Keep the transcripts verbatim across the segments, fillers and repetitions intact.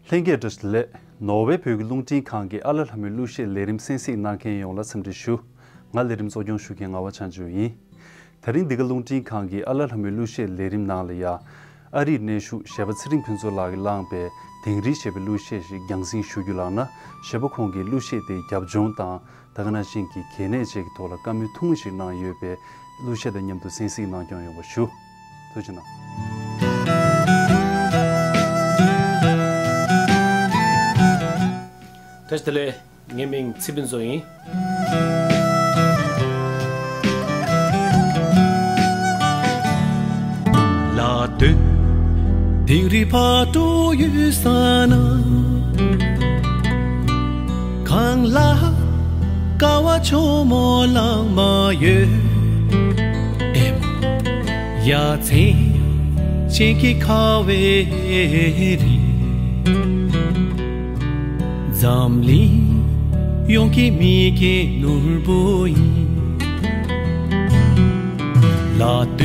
ལྷན་རྒྱས་བཀྲ་ཤིས་བདེ་ལེགས། ནོར་ཝེ་བོད་ཀྱི་རླུང་འཕྲིན་ཁང་གི་ཨ་ལ་ལྷ་མོའི་གླུ་གཞས་ལས་རིམ་གསན་གཟིགས་གནང་མཁན་ཡོངས་ལ་འཚམས་འདྲི་ཞུ། ང་ལས་རིམ་གཙོ་སྐྱོང་ཞུ་མཁན་ངག་དབང་ཆང་ཆུང་ཡིན། དེ་རིང་འདི་ག་རླུང་འཕྲིན་ཁང་གི་ཨ་ལ་ལྷ་མོའི་གླུ་གཞས་ལས་རིམ་ནང་ལ་ཡ། ཨ་རིའི་གནས་བཞུགས་གཞས་པ་ཚེ་རིང་ཕུན་ཚོགས་ལགས་ཀྱིས་བླངས་པའི་དིང་རི་ཞེས་པའི་གླུ་གཞས་ཤིག་རྒྱང་སྲིང་ཞུ་རྒྱུ་ལགས་ན། གཞས་པ་ཁོང་གིས་གླུ་གཞས་དེའི་རྒྱབ་ལྗོངས་དང་། ད་ག་ནང་བཞིན་གྱི་གལ་གནད་བཅས་ཀྱི་ཐོག་ལ་བཀའ་མོལ་ཐུང་ངུ་ཞིག་གནང་ཡོད་པས། གླུ་གཞས་དང་མཉམ་དུ་གསན་གཟིགས་གནང་སྐྱོང་ཡོང་བ་ཞུ། ཐུགས་རྗེ་གནང་། བཀྲ་ཤིས་བདེ་ལེགས། ངའི་མིང་ཚེ་ཕུན་ཚོགས་ཡིན། ལ་སྟོད་དིང་རི་ཕ་གྲུ་ཡོད་ས་ན། གངས་ལ་ཀ་བ་ཆུ་མོ་ལངས་མ་ཡོད། ཨེ་མ་ཡ་མཚན་ཅན་གྱི་ཁ་བའི་རི། འཛམ་གླིང་ཡོངས་ཀྱི་མིག་གི་ནོར་བུ་ཡིན། ལ་སྟོད་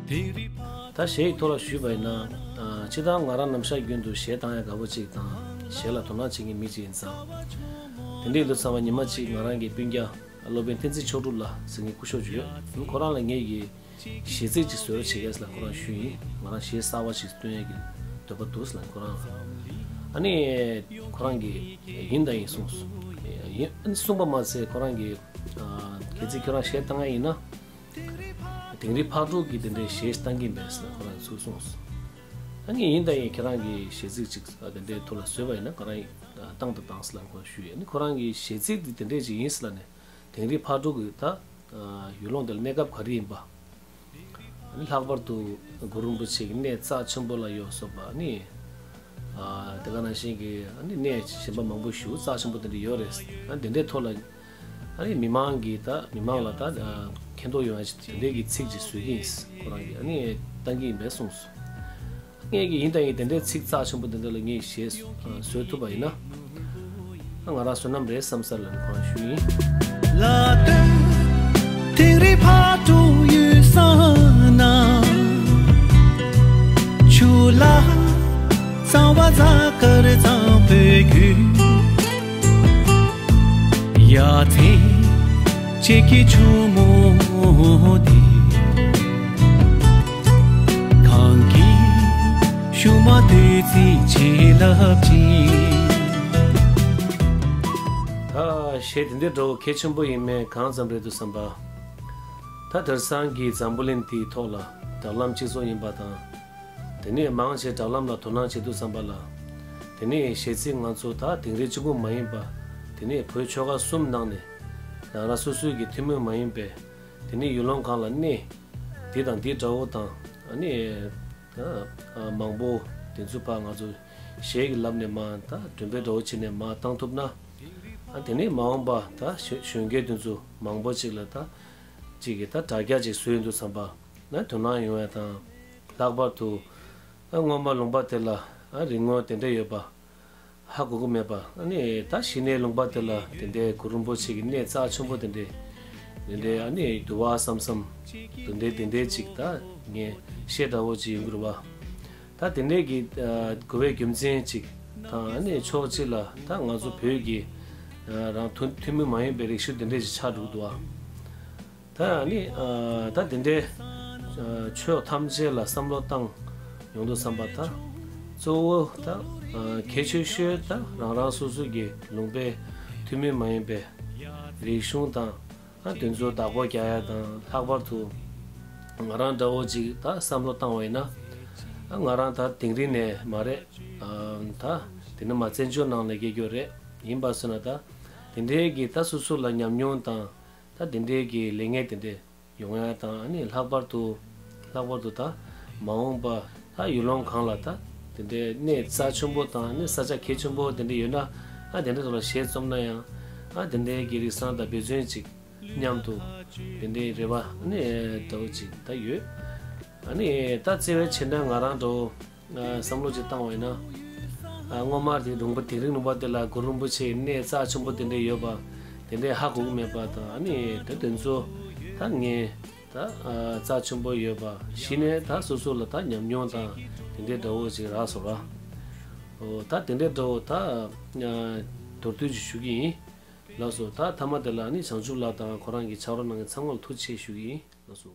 དིང་རི་ཕ། ད་གཞས་ཡི་ཐོག་ལ་ཞུས་པ་ཡིན་ན། ཨ། སྤྱིར་བཏང་ང་རང་ནམ་ཞག་རྒྱུན་དུ་གཞས་བཏང་ཡ་དགའ་པོ་ཅིག་དང་གཞས་ལ་དོ་སྣང་བྱེད་མཁན་མི་ཅིག་ཡིན་ཙང་། དེ་འདྲ་ཡིན་དུས་ཙམ་པ་ཉི་མ་གཅིག་ང་རང་གི་སྤུན་ཀྱག་སློབ་དཔོན་བསྟན་འཛིན་མཆོག་སྒྲུབ་ལགས་ཟེར་མཁན་སྐུ་ཞབས་ཅིག་ཡོད། ཁོ་རང་ལ་ངས་ཀྱི་གཞས་ཚིག་ཅིག་བཟོ་རོགས་བྱེད་ཀྱི་ལབ་ཁོ་རང་ཞུས་ཡིན། ང་རང་གཞས་གསར་པ་ཞིག་བཏོན་ཡས་ཀྱི་འདོད་པ་འདུག་ལབ་ཁོ་རང་ལ། ཨ་ནི་ཁོ་རང་གིས་ཡིན་དང་ཡིན་གསུངས་སོང་། ཡིན་ཨ་ནི་གསུངས་པ་མ་ཟད་ཁོ་རང་གིས། ཨ། གལ་སྲིད་ཁྱོད་རང་གཞས་བཏང་ཡ་ཡིན་ན། དིང་རི་ཕག་གྲུ་གི་དེ་འདྲའི་གཞས་བཏང་གི་ཡིན་པས་ཟེར་ཁོ་རང་ཚུར་གསུངས་སོང་། ཨ་ནི་ཡིན་དང་ཡིན་ཁྱེད་རང་གིས་གཞས་ཚིག་ཅིག་དེ་འདྲའི་ཐོག་ལ་བཟོས་པ་ཡིན་ན་ཁོ་རང་བཏང་དང་བཏང་ཟེར་ལབ་ཁོ་རང་ཞུས་ཡོད། ཨ་ནི་ཁོ་རང་གིས་གཞས་ཚིག་འདི་དེ་འདྲས་ཅིག་ཡིན་ཟེར་ལབ་ནས། དིང་རི་ཕག་གྲུ་གི་ད་ཡུལ་ལུང་དེ་ལ་གནས་སྐབས་ག་རེ་ཡིན་པ། ལྷག་པར་དུ་གུ་རུ་རིན་པོ་ཆེ་གི་གནས་རྩ་ཆེན་པོ་ལ་ཡོད་སོགས་པ་ནི། ཨ། དེ་ག་ནང་བཞིན་གྱི་ཨ་ནི་གནས་གཞན་པ་མང་པོ་ཞིག་རྩ་ཆེན་པོ་དེ་འདྲ་ཡོད་རེད། ཨ། དེ་འདྲའི་ཐོག་ལ་ཨ་ནི་མི་མང་གིས་ད་མི་མང་ལ་ད་མཁྱེན་རྟོགས་ཡོང་ཡ་ཅིག་དེ་འདྲའི་གི་ཚིག་ཅིག་བཟོས་ཀྱི་ཡིན། ཁོ་རང་གིས་ཨ་ནི་བཏང་གི་ཡིན་པས་གསུངས་སོང་། ངས་ཀྱི་ཡིན་དང་ཡིན་དེ་འདྲའི་ཚིག་རྩ་ཆེན་པོ་དེ་འདྲ་ལ་ངས་གཞས་བཟོས་ཐུབ་པ་ཡིན་ན། ང་རང་བསོད་ནམས་རེད་བསམ་ས་ལ་ནི་ཁོང་ཞུ་ཡིན། ལ་སྟོད་དིང་རི་ཕག་གྲུ་ཡོད་ས་ན། ཆུ་ལ་གཙང་བ་རྫ་དཀར་གཙང་པོའི་རྒྱུད། ཡ་མཚན་ཅན་གྱི་ཆུ་མོ་དེ། གངས་ཀྱི་ཤུལ་མ་བདུད་རྩི་བྱིན་རླབས་ཅན། ད་གཞས་དེ་འདྲའི་འདྲ་བོ་གལ་ཆེན་པོ་ཡིན་མིན་གང་ཙམ་རེད་འདུག་བསམ་པ། ད་དེང་སང་གི་འཛམ་བུ་གླིང་འདིའི་ཐོག་ལ་དྲ་ལམ་གཅིག་པོ་ཡིན་པ་དང་། དེ་ནས་མང་ཆེ་དྲ་ལམ་ལ་དོ་སྣང་བྱེད་དུས་ཙམ་པ་ལ། དེ་ནས་གཞས་ཚིག་ང་ཚོ་ད་དིང་རི་གཅིག་པུ་མ་ཡིན་པ། དེ་ནས་བོད་ཆོལ་ཁ་གསུམ་ནང་ནས་རང་རང་སོ་སོའི་གི་ཐུན་མོང་མ་ཡིན་པའི། དེ་ནས་ཡུལ་ལུང་གང་ལ་གནས་འདི་དང་འདི་འདྲ་བོ་དང་ཨ་ནི་ད་མང་པོ་དེ་ཚོ་ཕར་ང་ཚོ་གཞས་ཀྱི་ལམ་ནས་མར་ད་འགྲེམས་སྤེལ་འདྲ་བོ་བྱས་ནས་མར་བཏང་ཐུབ་ན། ཨ་དེ་ནས་མ་འོངས་པ་ད་གཞོན་གཞོན་སྐྱེས་དེ་ཚོ་མང་པོ་ཅིག་ལ་ད་ཅིག་གི་ད་དྲ་རྒྱ་ཅིག་བཟོས་ཡོང་དུས་ཙམ་པ་ན་དོ་སྣང་ཡོང་ཡ་དང་། ལྷག་པར་དུ་ཨ་སྔོན་མ་ལུང་པ་དེ་ལ་ཨ་རིག་དངོས་དེ་འདྲ་ཡོད་པ་ཧ་གོ་གི་མེད་པ། ཨ་ནི་ད་གཞི་ནས་ལུང་པ་དེ་ལ་དེ་འདྲའི་གུ་རུ་རིན་པོ་ཆེ་གི་གནས་རྩ་ཆེན་པོ་དེ་འདྲའི་དེ་འདྲའི་ཨ་ནི་འདུག་པ་བསམ་བསམ་དེ་འདྲའི་དེ་འདྲའི་ཅིག་ད་ངས་བཤད་འདྲ་བོ་ཅིག་ཡོང་གི་རེད་པ། ད་དེ་འདྲའི་གི་ཨ་དགོས་པའི་རྒྱུ་མཚན་ཅིག་དང་ཨ་ནི་ཕྱོགས་གཅིག་ལ་ད་ང་ཚོ་བོད་ཀྱི་ཨ་རང་ཐུན་ཐུན་མོང་མ་ཡིན་པའི་རིག་གཞུང་དེ་འདྲ་ཞིག་ཆགས་འགྲོ་གི་འདུག་པ། ད་ཨ་ནི་ཨ་ད་དེ་འདྲའི་ཨ་ཆོས་ཐམས་ཅད་ལ་བསམ་བློ་བཏང་ཡོང་དུས་ཙམ་པ་ད་གཙོ་བོ་ད་ཨ་གལ་ཆེ་ཤོས་ད་རང་རང་སོ་སོ་གི་ལུང་པའི་ཐུན་མོང་མ་ཡིན་པའི་རིག་གཞུང་དང་ཨ་དེ་ཚོ་བདག་པོ་རྒྱག་ཡ་དང་། ལྷག་པར་དུ་ང་རང་འདྲ་བོ་ཅིག་ད་བསམ་བློ་བཏང་བ་ཡིན་ན། ཨ་ང་རང་ད་དིང་རི་ནས་མ་རེད། ཨ་ད་དེ་ནི་མ་བཙན་བྱོལ་ནང་ནས་སྐྱེས་རྒྱུ་རེད། ཡིན་པ་སོང་ན་ད་དེ་འདྲའི་གི་ད་སོ་སོ་ལ་ཉམས་མྱོང་དང་། ད་དེ་འདྲའི་གི་ལས་ངན་དེ་འདྲ་ཡོང་ཡ་དང་། ཨ་ནི་ལྷག་པར་དུ་ལྷག་པར་དུ་ད་མ་འོངས་པ་ད་ཡུལ་ལུང་གང་ལ་ད་དེ་འདྲའི་གནས་རྩ་ཆེན་པོ་དང་ནི་ས་ཆ་གལ་ཆེན་པོ་དེ་འདྲ་ཡོད་ན། ཨ་དེ་འདྲ་ཐོག་ལ་གཞས་རྩོམ་ན་ཡང་ཨ་དེ་འདྲའི་གི་རིགས་སང་ད་འབད་བརྩོན་ཅིག་མཉམ་དུ་དེ་འདྲའི་རེ་བ་ནི་འདྲ་བོ་ཅིག་ད་ཡོད། ཨ་ནི་ད་བརྩེ་བའི་ཆེ་འདྲ་ང་རང་འདྲ་བོ། ཨ་བསམ་བློ་ཅིག་བཏང་བ་ཡིན་ན། ཨ་སྔོན་མ་དེ་ལུང་པ་དིང་རི་ལུང་པ་དེ་ལ་གུ་རུ་རིན་པོ་ཆེའི་གནས་རྩ་ཆེན་པོ་དེ་འདྲ་ཡོད་པ་དེ་འདྲ་ཧ་གོ་གི་མེད་པ་དང་། ཨ་ནི་དེ་དེ་ཚོ་ད་ངས་ད་ཨ་རྩ་ཆེན་པོ་ཡོད་པ་གཞི་ནས་ད་སོ་སོ་ལ་ད་ཉམས་མྱོང་དང་དེ་འདྲའི་འདྲ་བོ་ཅིག་རག་སོང་ར། ཨོ། ད་དེ་འདྲའི་འདྲ་བོ་ད་མདོར་བསྡུས་ཅིག་ཞུ་གི་ཡིན། ལགས་སོ། ད་མཐའ་མ་དེ་ལ་ནི་བྱང་ཆུབ་ལགས་དང་ཁོ་རང་གི་ཕྱག་རོགས་གནང་མཁན་ཚང་མ་ལ་ཐུགས་རྗེ་ཆེ་ཞུ་གི་ཡིན། ལགས་སོ།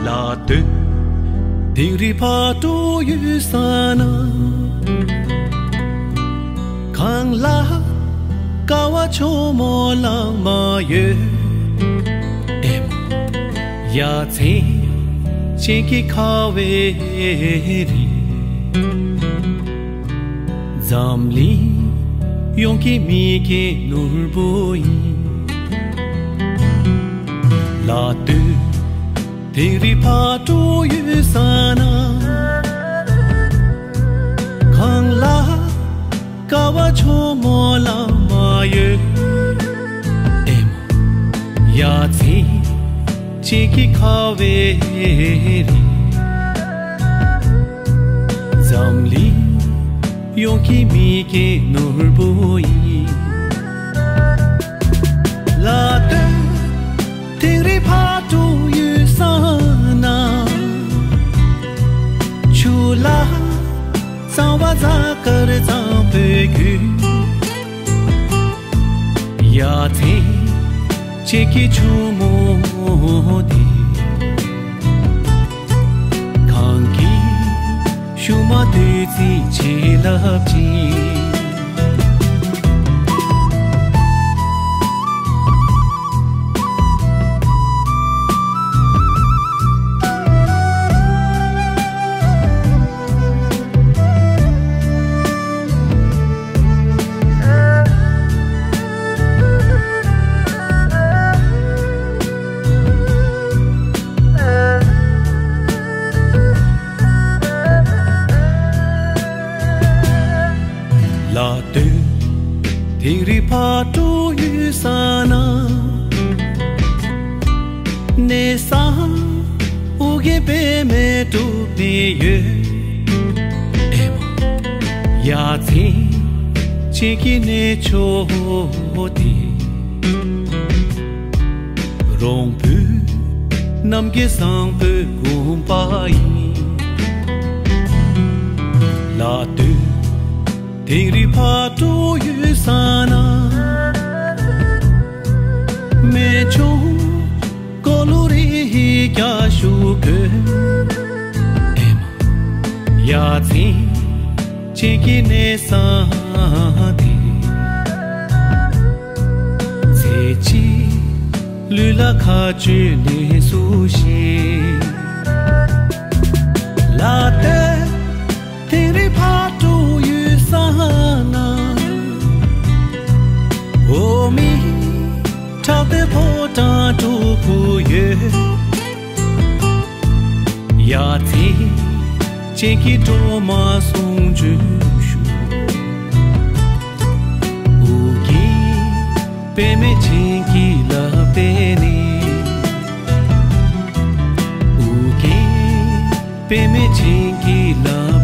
ལ་སྟོད་དིང་རི་ཕ་དྲུག་ཡོད་ས་ན། གངས་ལ་ཀ་བ་ཆུ་མོ་ལ་མ་ཡོད། ཨེ་མ། ཡ་མཚན་ཅན་གྱི་ཁ་བའི་རི། འཛམ་གླིང་ཡོངས་ཀྱི་མིག་གི་ནོར་བུ་ཡིན། ལ་སྟོད་དིང་རི་ཕ་དྲུག་ཡོད་ས་ན། གངས་ལ་ཀ་བ་ཆུ་མོ་ལ་མ་ཡོད། ཨེ་མ། ཡ་མཚན་ཅན་གྱི་ཁ་བའི་རི། འཛམ་གླིང་ཡོངས་ཀྱི་མིག་གི་ནོར་བུ་ཡིན། ལ་སྟོད་དིང་རི་ཕ་དྲུག་ཡོད་ས་ན། ཆུ་ལ་གཙང་བ་རྫ་དཀར་གཙང་པོའི་རྒྱུད། ཡ་མཚན་ཅན་གྱི་ཆུ་མོ་དེ། གངས་ཀྱི་ཤུལ་མ་བདུད་རྩི་བྱིན་རླབས་ཅན། ལ་སྟོད་དིང་རི་ཕ་དྲུག་ཡོད་ས་ན། གནས་ས་ཨོ་རྒྱན་པདྨས་གྲུབ་ནས་ཡོད། ཨེ་མ། ཡ་མཚན་ཅན་གྱི་གནས་མཆོག་དེ། རོང་པོའི་རྣམ་རྒྱལ་བཟང་པོའི་དགོན་པ་ཡིན། ལ་སྟོད་དིང་རི་ཕ་དྲུག་ཡོད་ས་ན། རྨད་བྱུང་ཀོ་ལོ་རི་ཡི་རྒྱ་ཤུག་དགོས། ཨེ་མ། ཡ་མཚན་ཅན་གྱི་གནས་ས་དེ། ཚེ་གཅིག་ལུས་ལ་མཁའ་སྤྱོད་གནས་སུ་གཤེགས། ལ་སྟོད་དིང་རི་ཕ་དྲུག་ཡོད་ས་ན། འོ་མའི་ཁྲག་འདི་ཕོ་བྲང་དྲུག་པོ་ཡོད། ཡ་མཚན་ཅན་གྱི་སྒྲོལ་མ་གསུང་བརྗོད་ཞུ། ཨོ་རྒྱན་པདྨས་བྱིན་གྱིས་བརླབས་པས་ནི། ཨོ་རྒྱན་པདྨས་བྱིན་གྱིས་བརླབས་